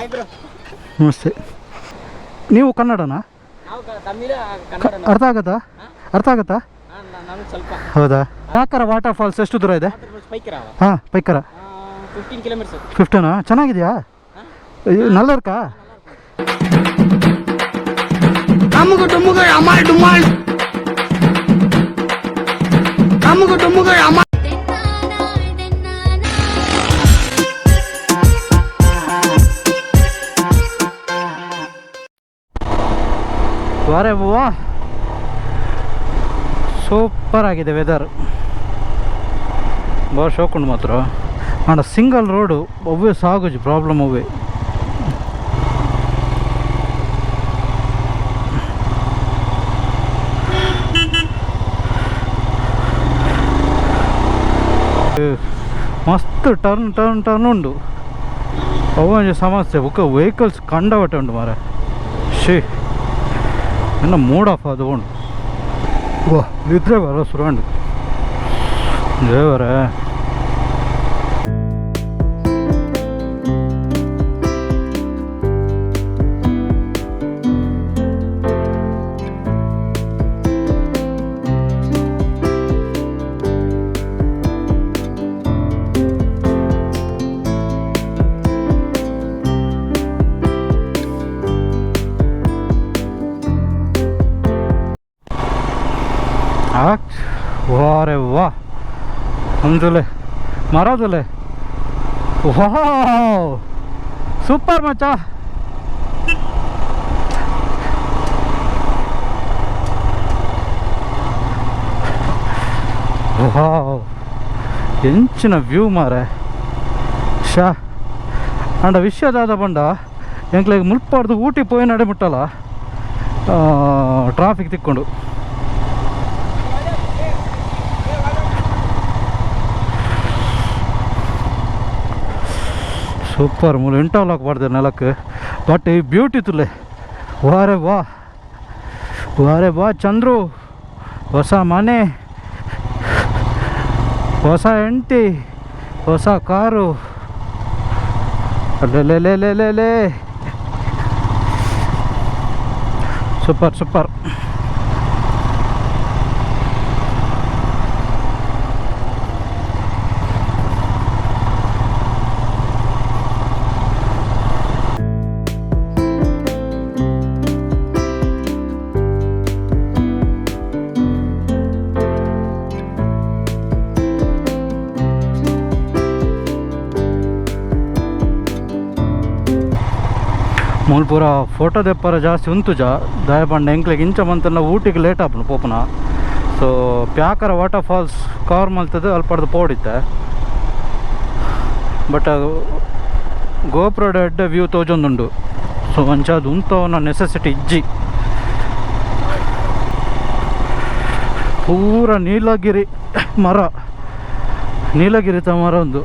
ನಮಸ್ತೆ. ನೀವು ಕನ್ನಡನಾ? ಅರ್ಥ ಆಗತ್ತಾ? ಅರ್ಥ ಆಗತ್ತಾ? ಹೌದಾ? ಪ್ಯಾಕರ ವಾಟರ್ ಫಾಲ್ಸ್ ಎಷ್ಟು ದೂರ ಇದೆ? ಹಾಂ, ಪೈಕರ 15 ಕಿಲೋಮೀಟರ್ಸ್. 15. ಚೆನ್ನಾಗಿದೆಯಾ? ನಲ್ಲರ್ಕಾ? ವಾರೆ ವಾ, ಸೂಪರ್ ಆಗಿದೆ ವೆದರ್. ಭಾಳ ಶೋಕುಂಡು ಮಾತ್ರ. ಆಂಡ ಸಿಂಗಲ್ ರೋಡು ಒವ್ವೆ ಸಾಗುಜಿ, ಪ್ರಾಬ್ಲಮ್ ಒವ್ವೆ. ಮಸ್ತ್ turn turn turn ಉಂಡು. ಅವೊಂಜಿ ಸಮಸ್ಯೆ. ಬೊಕ್ಕ ವೆಹಿಕಲ್ಸ್ ಕಂಡವಟೆ ಉಂಡು ಮಾರೆ. She, ಎನ್ನ ಮೂಡ್ ಆಫ್ ಅದು ಉಂಡು. ವಾ, ನಿದ್ರೆ ಬರ ಶುರು ಉಂಡು ದೇವರೇ. ವಾರೆ ವಾ, ಒಂದುಲೆ ಮರದುಲೆ. ವಾವ್, ಸೂಪರ್ ಮಚ್ಚ. ವಾವ್, ಎಂಚಿನ ವ್ಯೂ ಮಾರೆ. ಶಾ, ಅಂಡ ವಿಷಯ ದಾದ ಪಂಡ, ಎಂಕ್ಲೆಗ್ ಮುಲ್ಪಾರ್ದು ಊಟಿ ಪೋಯಿನಡೆ ಮುಟ್ಟಲ್ಲ ಟ್ರಾಫಿಕ್ ತಿಕ್ಕೊಂಡು. ಸೂಪರ್. ಮೂಲು ಇಂಟರ್ಲಾಕ್ ಪಾಡ್ದೆರ್ ನೆಲಕ್. ಬಟ್ ಈ ಬ್ಯೂಟಿ ತುಲೆ. ವಾರೆ ವಾ, ವಾರೆ ವಾ ಚಂದ್ರು. ಹೊಸ ಮನೆ, ಹೊಸ ಹೆಂಡ್ತಿ, ಹೊಸ ಕಾರು. ಅಲ್ಲೇ, ಸೂಪರ್ ಸೂಪರ್. ಮೂಲು ಪೂರ ಫೋಟೋ ದೆಪ್ಪರ ಜಾಸ್ತಿ ಉಂತುಜ. ದಾಯ ಪಂಡ ಎಂಕ್ಲೆಗ್ ಇಂಚ ಮಂತಲ್ಲ ಊಟಿಗೆ ಲೇಟ್ ಆಪುಂಡು ಪೋಪುನ. ಸೊ ಪ್ಯಾಕರ water falls cover ಮಲ್ತದ್ದು ಅಲ್ಪಡ್ದು ಪೋಡಿತ್ತೆ. ಬಟ್ ಗೋಪ್ರೋಡ್ ಎಡ್ಡೆ ವ್ಯೂ ತೋಜೊಂದುಂಡು. ಸೊ ಅಂಚಾದ್ ಉಂತವನ ನೆಸೆಸಿಟಿ ಇಜ್ಜಿ. ಪೂರ ನೀಲಗಿರಿ ಮರ, ನೀಲಗಿರಿತ ಮರ ಒಂದು.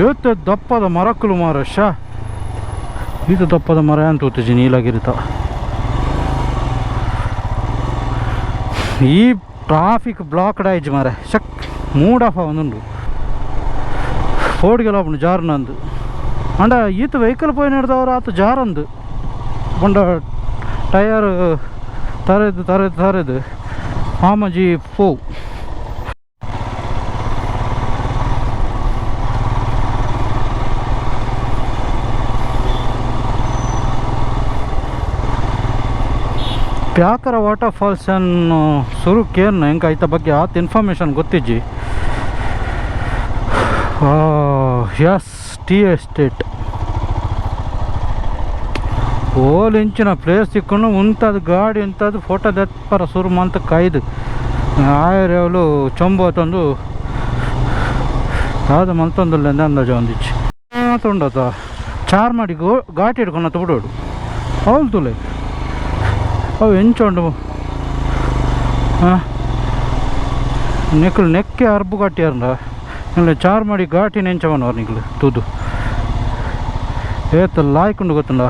ಏತ್ ದಪ್ಪದ ಮರಕ್ಕಲು ಮಾರ. ಶಾ, ಇದು ದಪ್ಪದ ಮರ ಅಂತ ತೂತುಜಿ ನೀಲಗಿರಿತ. ಈ ಟ್ರಾಫಿಕ್ ಬ್ಲಾಕ್ಡ್ ಆಯ್ಜಿ ಮಾರೆ. ಶಕ್, ಮೂಡ್ ಆಫ್ ಒಂದುಂಡು. ಫೋಡ್ಗೆಲ್ಲ ಆಪುಂಡು ಜಾರ್ನಂದು. ಅಂಡ ಈತ ವೆಹಿಕಲ್ ಪೋಯಿನಡ್ದವ್ರು ಆತ ಜಾರಂದು ಪಂಡ ಟಯರ್ ತರೆದು ತರೆದು ತರೆದು ಆಮಜಿ ಪೋವು. ಪ್ಯಾಕರ ವಾಟರ್ ಫಾಲ್ಸ್ ಅನ್ನು ಸುರು ಕೇರ್ನ ಎಂಕ ಐತ ಬಗ್ಗೆ ಆತ ಇನ್ಫಾರ್ಮೇಷನ್ ಗೊತ್ತಿಜ್ಜಿ. S, tea estate. ಓಲ್ ಇಂಚಿನ ಪ್ಲೇಸ್ ತಿಕ್ಕೊಂಡು ಉಂತದ ಗಾಡಿ ಉಂತದ ಫೋಟೋ ದೆಪ್ಪರ ಸುರು ಮಂತ ಕಾಯ್ದು ಆಯರೇವಲು ಚೊಂಬು ತಂದು ದಾದ ಮಂತೊಂದುಲ್ಲ ಅಂದಾಜು ಒಂದಿಚ್ಚಿ ಉಂಡತ. ಚಾರ್ ಮಾಡಿ ಗೋ ಘಾಟಿ ಹಿಡ್ಕೊಂಡು ಬಿಡೋಡು ಅವಳು ತುಲೆ. ಅವು ಎಂಚ ಉಂಡು? ಹಾಂ, ನೆಕ್ಕಲು ನೆಕ್ಕೆ ಅರ್ಬು ಕಟ್ಟಿಯಾರಂಡ. ಇಲ್ಲ ಚಾರ್ಮಾಡಿ ಘಾಟಿ ನೆಂಚವನವ್ರು ನಿಕ್ಲು ತೂದು ಏತ ಲಾಯ್ಕೊಂಡು ಗೊತ್ತುಂಡ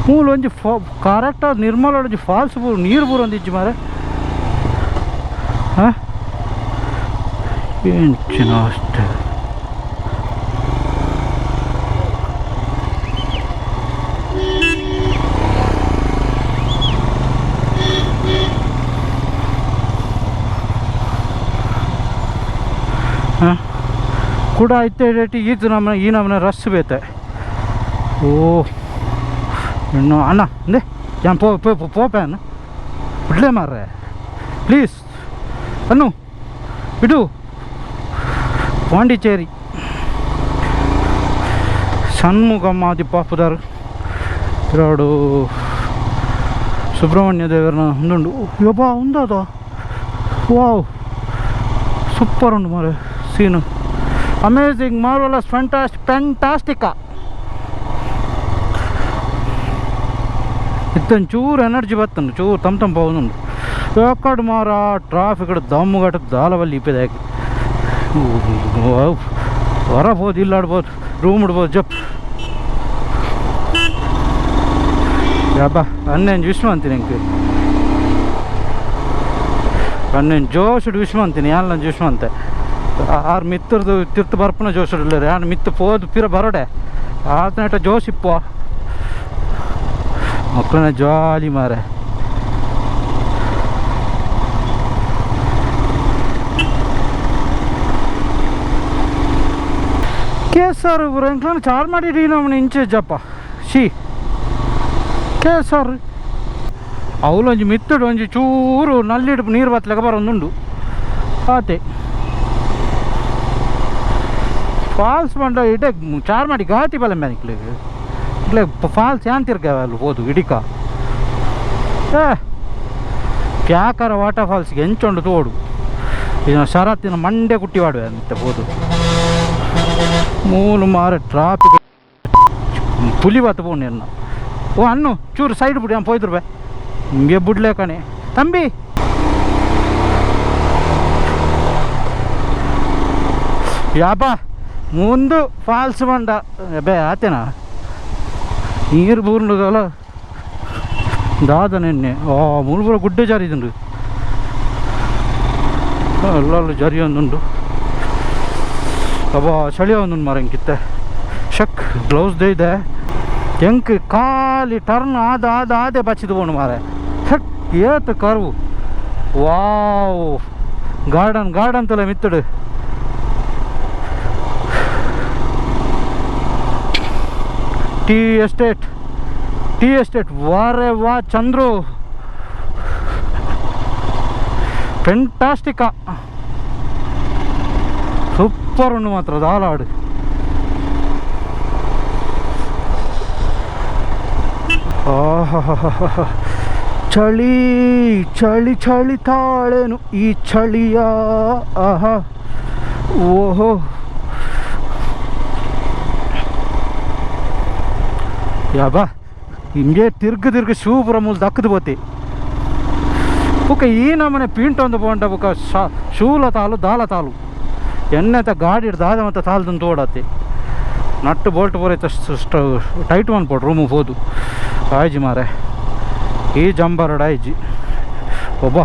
ಮೂಲು ಒಂಜಿ ಫಾ ಕರೆಕ್ಟ್ ನಿರ್ಮಲ ಒಂಜಿ ಫಾಲ್ಸ್ ಪೂರ ನೀರು ಪೂರ ಒಂದು ಇಜ್ಜಿ ಮಾರೆ ಹಾಂ ಎಂಚಿನ ಅಷ್ಟೇ ಹಾಂ ಕೂಡ ಇತ್ತೆ ರೇಟಿ ಈತ ನಮ್ಮನೆ ಈ ನಮ್ಮನೆ ರಸ್ ಬೇತೆ ಓ ಇನ್ನು ಅಣ್ಣ ಅಂದೆ ಯಾನ್ ಪೋ ಪೋ ಪೋಪೆ ಬಿಡ್ಲೇ ಮಾರ್ರೆ ಪ್ಲೀಸ್ ಅನ್ನು ಬಿಡು. ಪಾಂಡಿಚೇರಿ ಷಣ್ಮುಖ ಪಾಪುದಾರ್ ಎರಡು ಸುಬ್ರಹ್ಮಣ್ಯ ದೇವರನ ಒಂದುಂಡು ಯಬ್ಬಾ ಉಂದದ ವಾವ್ ಸೂಪರ್ ಉಂಡು ಮಾರೆ ಸೀನು ಅಮೇಝಿಂಗ್ ಮಾರ್ವಲಸ್ ಫ್ಯಾಂಟಾಸ್ಟಿಕಾ. ಇತ್ತೊಂದು ಚೂರು ಎನರ್ಜಿ ಬತ್ತುಂಡು ಚೂರು ತಮ್ಮ ತಂಪ ಉಂಡು ಎಕ್ಕಡ್ ಮಾರ ಟ್ರಾಫಿಕ್ ದಮ್ಮುಗಟ್ಟ ದಾಲವಲ್ಲಿ ಇಪ್ಪಿದಾಕಿ ಹೊರಬೋದು ಇಲ್ಲಾಡ್ಬೋದು ರೂಮ್ ಇಡ್ಬೋದು ಜಪ್ ಯಬ್ಬಾ ಅನ್ನೇನು ವಿಶ್ ಅಂತೀನಿ ಎಂಕ್ ಅನ್ನೇನು ಜೋಶುಡು ವಿಶ್ ಅಂತೀನಿ ಯಾನ್ ವಿಶ್ ಅಂತೆ ಆರು ಮಿತ್ರದು ತಿರ್ತು ಬರ್ಪನ ಜೋಶುಡು ಇಲ್ಲ ಯಾನ್ ಮಿತ್ತು ಪೋದು ಪಿರ ಬರೋಡೆ ಆತನೇಟ ಜೋಶ್ ಇಪ್ಪ ಮಕ್ಕಳನ್ನ ಜಾಲಿ ಮಾರೆ. K S R Charmadi ನಮ್ಮನೆ ಇಂಚೆ ಜಪ್ಪ she K S R ಅವಲೊಂಜಿ ಮಿತ್ತುಡು ಒಂಜಿ ಚೂರು ನಲ್ಲಿಡು ನೀರು ಬತ್ತಲೆಗ ಬರೊಂದುಂಡು ಆತೆ ಫಾಲ್ಸ್ ಬಂಡ ಇಡೆ ಚಾರ್ಮಾಡಿ ಘಾಟಿ ಬಲ ಮ್ಯಾನಿಕ್ಲೆ ಇಕ್ಲೆ ಫಾಲ್ಸ್ ಯಾನ್ ತಿರ್ಗ ಅಲ್ಲಿ ಹೋದು ಇಡಿಕ ಏ ಪ್ಯಾಕರ ವಾಟರ್ ಫಾಲ್ಸ್ಗೆ ಎಂಚೊಂಡು ತೋಡು ಇನ್ನು ಶರತ್ತಿನ ಮಂಡೆ ಕುಟ್ಟಿವಾಡುವೆ ಅಂತ ಹೋದು ಮೂಲು ಮಾರ ಟ್ರಾಫಿಕ್ ಪುಲಿ ಬಾತ್ ಪೋಣೆ ಎನ್ನ ಓ ಅನ್ನು ಚೂರು ಸೈಡ್ ಬಿಡಿ ನಾನು ಪೋಯ್ದ್ರು ಬೇ ನಿಮಗೆ ಬಿಡ್ಲೇ ಕಣೆ ತಂಬಿ. ಯಾಬಾ ಮುಂದು ಫಾಲ್ಸ್ ಬಂಡ ಬೇ ಆತೇನಾ ನೀರು ಬೂರ್ನುದಲ್ಲ ದಾದ ನಿನ್ನೆ ಆ ಮೂರು ಗುಡ್ಡೆ ಜಾರಿದುಂಡು ಅಲ್ಲಲ್ಲ ಜಾರಿ ಒಂದುಂಡು ಅಬ್ಬಾ ಚಳಿ ಒಂದುಂಡು ಮಾರಂಕಿತ್ತೆ ಶಕ್ ಗ್ಲೌಸ್ they ಇದೆ ಎಂಕ್ ಖಾಲಿ ಟರ್ನ್ ಆದ ಆದ ಆದೆ ಬಚ್ಚಿದು ಬೋಣು ಮಾರೆ ಶಕ್ ಏತ್ curve wow garden garden ತಲೆ ಮಿತ್ತಡು tea estate tea estate ವಾರೆ ವಾ ಚಂದ್ರು ಫೆಂಟಾಸ್ಟಿಕಾ ಸೂಪರ್ ಉಂಡು ಮಾತ್ರ ದಾಲಾಡು. ಆಹಾ ಚಳಿ ಚಳಿ ಚಳಿ ತಾಳೇನು ಈ ಚಳಿಯ ಆಹಾ ಓಹೋ ಯಾಬಾ ಹಿಂಗೆ ತಿರ್ಗ ತಿರ್ಗ ಶೂ ಪೂರ ಮೂಲ ದಕ್ಕದು ಪೋತಿ ಬೊಕ ಈ ನಮನೆ ಪೀಂಟೊಂದು ಪೋಂಡ ಬೊಕ ಶೂಲ ತಾಲು ದಾಲ ತಾಲು ಎಣ್ಣೆತ ಗಾಡಿ ದಾದ ಮತ್ತೆ ತಾಲ್ದನ್ ತೋಡತಿ ನಟ್ಟು ಬೋಲ್ಟ್ ಪೂರ ಟೈಟ್ ಮನ್ಪೋಡು ರೂಮು ಪೋದು ಆಯ್ಜಿ ಮಾರೆ ಈ ಜಂಬರಡ್ ಆಯ್ಜಿ ಒಬ್ಬ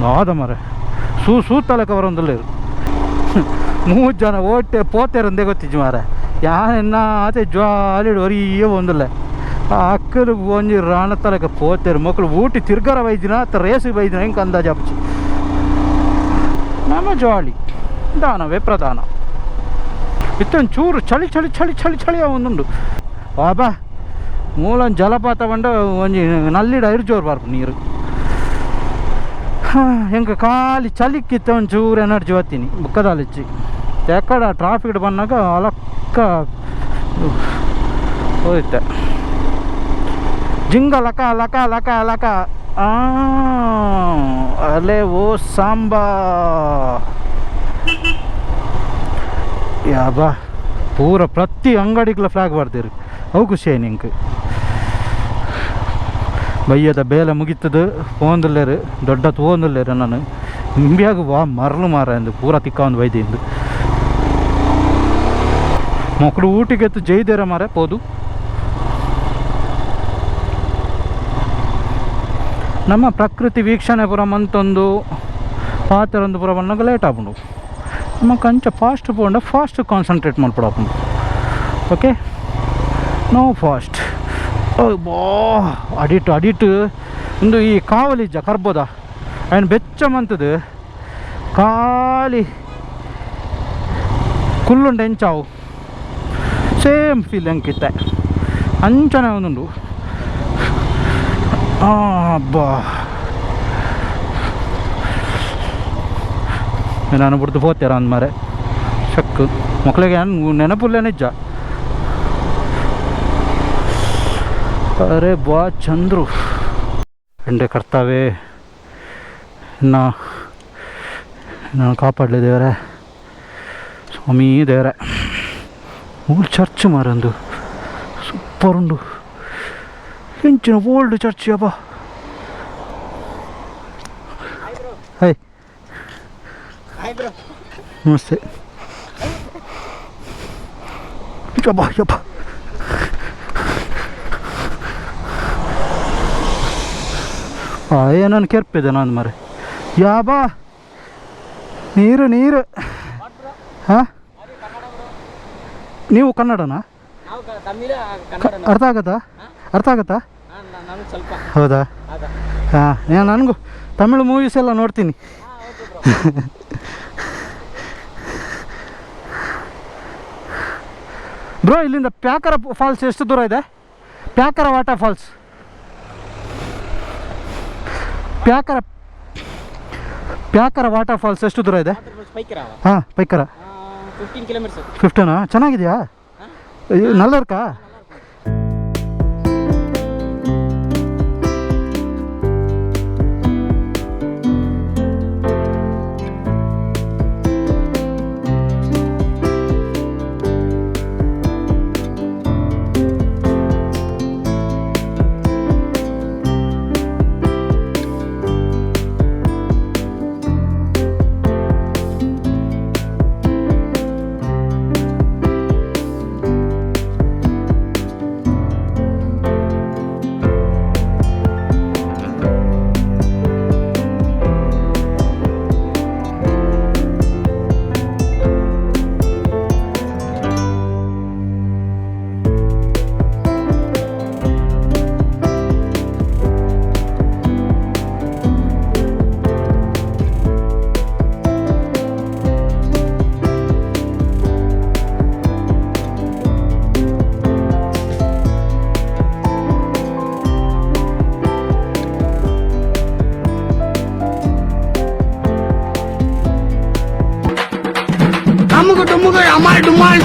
ನಾದ ಮಾರೆ ಸೂ ಸೂ ತಲೆಕ ಬರೋಂದಿಲ್ಲ ಮೂರು ಜನ ಓಟೆ ಪೋತೆರಂದೇ ಗೊತ್ತಿಜ್ಜಿ ಮಾರೆ ಯಾನ್ ಆತೆ ಜಾಲಿಡ್ ಒರಿಯೇ ಒಂದಿಲ್ಲ ಅಕ್ಕಲು ಒಂಜಿ ರಾಣ ತಲೆಕ ಪೋತೆರು ಮಕ್ಕಳು ಊಟಿ ತಿರ್ಗರ ಬೈದಿನ ಅತ್ತ ರೇಸಿಗೆ ಬೈದಿನ ಹೆಂಗೆ ಅಂದಾಜು ಅಪ್ಪಚಿ ನಮ್ಮ ಜಾಲಿ ದಾನವೇ ಪ್ರಧಾನ. ಇತ್ತೊಂದು ಚೂರು ಚಳಿ ಚಳಿ ಚಳಿ ಚಳಿ ಚಳಿ ಒಂದುಂಡು ಬಾಬಾ ಮೂಲೊಂದು ಜಲಪಾತ ಬಂಡ ಒಂಜಿ ನಲ್ಲಿಡ ಐರು ಬಾರ್ಪು ನೀರು ಎಂಕ ಖಾಲಿ ಚಲಿಕ್ಕಿತ್ತ ಒಂದು ಚೂರು ಎನರ್ಜಿ ಬತ್ತೀನಿ ಬುಕ್ಕದಾಲಿಚ್ಚಿ ಎಕ್ಕಡ ಟ್ರಾಫಿಕ್ ಬಂದಾಗ ಅಲಕ್ಕ ಹೋಯ್ತೆ ಜಿಂಗ ಲಕ ಲಕ ಲಕ ಲಕ ಅಲೆ ಓ ಸಾಂಬಾ ಯಾಬಾ ಪೂರ ಪ್ರತಿ ಅಂಗಡಿಗಳ ಫ್ಲಾಗ್ ಬರ್ದಿರಿ ಅವು ಖುಷಿ ನಿಂಗೆ ಬಯ್ಯದ ಬೇಲೆ ಮುಗಿತದು ಪೋಂದುಲ್ಲೇರು ದೊಡ್ಡ ತೋಂದುಲ್ಲೇರು ನಾನು ಇಂಬ್ಯಾಗ ವಾ ಮರಳು ಮಾರ ಎಂದು ಪೂರ ತಿಕ್ಕ ಒಂದು ಬೈದಿಂದು. ಮಕ್ಕಳು ಊಟಿಗೆತ್ತು ಜೈದೇರ ಮಾರೆ ಪೋದು. ನಮ್ಮ ಪ್ರಕೃತಿ ವೀಕ್ಷಣೆ ಪುರ ಮಂತೊಂದು ಪಾತೆರೊಂದು ಪುರ ಬಂದಾಗ ಲೇಟ್ ಆಪುಂಡು. ನಮ್ಮ ಕಂಚ ಫಾಸ್ಟ್ ಪೋಂಡ ಫಾಸ್ಟ್ ಕಾನ್ಸಂಟ್ರೇಟ್ ಮಲ್ಪೊಡಾಪುಂಡು. Okay, no fast. ಬಾ ಅಡಿಟ್ ಅಡಿಟ್ ಒಂದು ಈ ಕಾವಲಿಜ್ಜ ಕರ್ಬೋದ ಆಯ್ನ ಬೆಚ್ಚ ಮಂತದು ಖಾಲಿ ಕುಲ್ಲುಂಡು ಎಂಚಾವು ಸೇಮ್ ಫೀಲ್ ಅಂಕಿತ್ತೆ ಅಂಚನೆ ಒಂದುಂಡು. ಅಬ್ಬಾ, ನಾನು ಬಿಡ್ದು ಪೋತೇರ ಅಂದ್ ಮಾರೆ ಶಕ್ ಮಕ್ಕಳಿಗೆ ನೆನಪುಲ್ಲ ನಿಜ. ಅರೆ ಬಾ ಚಂದ್ರು ಎಂಡೆ ಕರ್ತಾವೆ ಇನ್ನು ನಾನು ಕಾಪಾಡಲಿ ದೇವರೇ, ಸ್ವಾಮಿ ದೇವರೇ. ಮೂಲು ಚರ್ಚ್ ಮಾರಂದು ಸೂಪರ್ ಉಂಡು. ಎಂಚಿನ ಓಲ್ಡ್ ಚರ್ಚ್ ಅಬ್ಬ. ಹಾಯ್. Hi bro. ನಮಸ್ತೆ. ಯಬ್ಬ ಯಬ್ಬ. ಏನನ್ನು ಕೆರ್ಪಿದೆ ನಾನು ಮರೆ. ಯಾಬಾ, ನೀರು ನೀರು. ಹಾಂ, ನೀವು ಕನ್ನಡನಾ? ನಾವು ತಮಿಳು, ಕನ್ನಡ. ಅರ್ಥ ಆಗತ್ತಾ? ಅರ್ಥ ಆಗತ್ತಾ? ನಮಗೆ ಸ್ವಲ್ಪ. ಹೌದಾ? ಹೌದಾ. ಹಾಂ, ನನಗೂ ತಮಿಳು ಮೂವೀಸ್ ಎಲ್ಲ ನೋಡ್ತೀನಿ. ಬ್ರೋ, ಇಲ್ಲಿಂದ ಪ್ಯಾಕರ ಫಾಲ್ಸ್ ಎಷ್ಟು ದೂರ ಇದೆ? ಪ್ಯಾಕರ ವಾಟರ್ ಫಾಲ್ಸ್, ಪ್ಯಾಕರ ಪ್ಯಾಕರ ವಾಟರ್ ಫಾಲ್ಸ್ ಎಷ್ಟು ದೂರ ಇದೆ? ಪೈಕರಾವ? ಹಾಂ, ಪೈಕರ. 15 ಕಿಲೋಮೀಟರ್ಸ್. 15ಆ? ಚೆನ್ನಾಗಿದೆಯಾ? நல்லா இருக்கா? ಅಮುಗು ಡುಮುಗು ಅಮಾಲ್ ಡುಮಾಲ್.